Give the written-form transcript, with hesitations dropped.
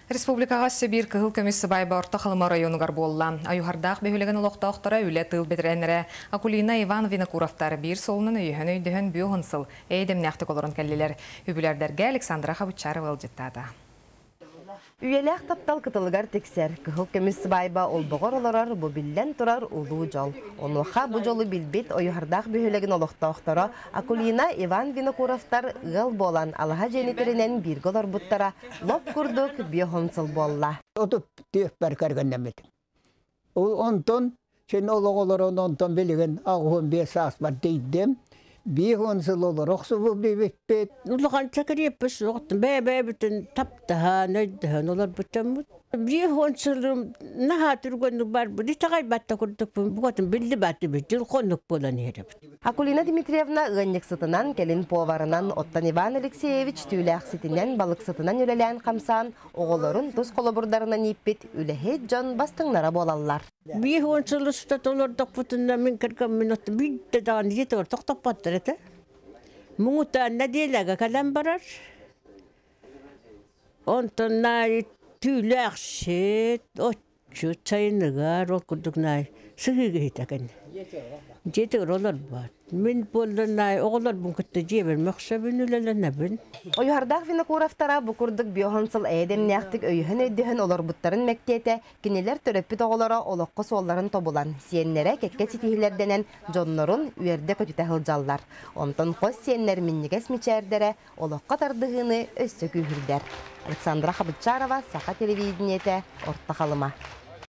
Республикаҕа өссө биир кыһыл көмүс сыбаайба Орто Халыма оройуонугар буолла. Ойуһардаах бөһүөлэгин олохтоохторо үлэ тыыл бэтэрээннэрэ Акулина Иван Винокуровтар биир суолунан өйөһөн-өйдөһөн бүө сыл эйэ-дэмнээхтик олорон кэллилэр. Үбүлүөйдэргэ Александра Хабычарова ыалдьыттаата. Үйэлээх таптал кытылыгар тиксэр, кыһыл көмүс сыбаайба олбоҕор олорор бу биллэн турар улуу дьол. Онуоха бу дьолу билбит Ойуһардаах бөһүөлэгин олохтоохторо Акулина Иван Винокуровтар ыал буолан алаһа дьиэни тэринэн бииргэ олорбуттара лоп курдук 50 сыл буолла. 34-пэр кэргэннэммитим. Ол онтон син олох олорон онтон билигин 85 сааспар тиийдим. 50 сыл олоро охсубут бибиппит. Улахан чакырыйаппыт суохтун бэйэ-бэйэбитин таптаһан, өйдөһөн олорбутчаммыт. 50 сылым наһаа түргэнник барбыт, итэҕэйбэт да курдукпун, букатын биллибэтибит, дьыл хонук буолан иһэрэбит. Акулина Дмитриевна ыанньыксытынан, кэлин поварынан, оттон Иван Алексеевич түүлээхситинэн, балыксытынан үлэлээн хамсаан, оҕолорун тус холобурдарынан ииппит үлэһит дьон бастыҥнара буолаллар. 50 сыл устата олордохпутуна мин кэргэммин биирдэ даҕаны дьиэтигэр тохтоппоттор этэ. Муҥутаан нэдиэлэгэ кэлэн барар. Онтон наай түүлээхсит, отчут сайыныгар ол курдук наай сыһыыга иһитэ кэннэ. Дьиэтигэр олорбот. Мин буолла оҕолорбун кытта дьиэбэр мөхсөбүн, үлэлэнэбин. Ойуһардаах Винокуровтара бу курдук 50 сыл эйэ-дэмнээхтик өйөһөн-өйдөһөн олорбуттарын мэктиэтэ кинилэр төрөппүт оҕолоро олоххо суолларын тобулан, сиэннэрэ кэккэ ситиһиилэрдэнэн дьоннорун үөрдэ-көтүтэ сылдьаллар. Онтон хос сиэннэр минньигэс мичээрдэрэ олоххо тардыһыыны өссө күүһүрдэр. Александра Хабычарова, Саха телевидениетэ, Орто Халыма.